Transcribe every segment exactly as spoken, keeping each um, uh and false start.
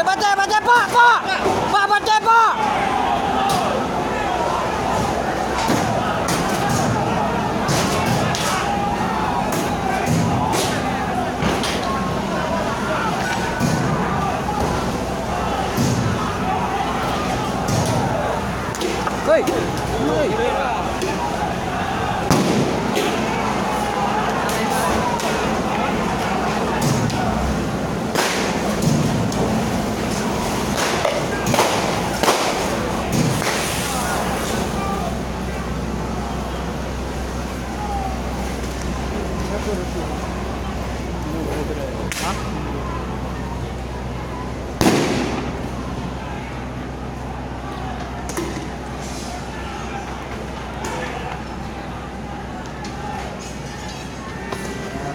Batèe, batèe, pak, pak! Pak, batèe, pak! Hei! Hei!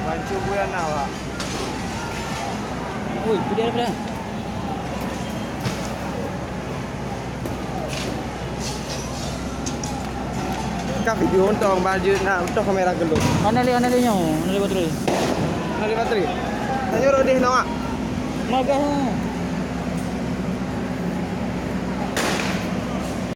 Pancung buya na, Pak. Ui, peudiah, peudiah. Ka video untông baju na untông kamera geulok. Mana lé, mana lé nyoe? Mana lé baterai? Mana lé baterai? Tanya rodeh nawak. Magah.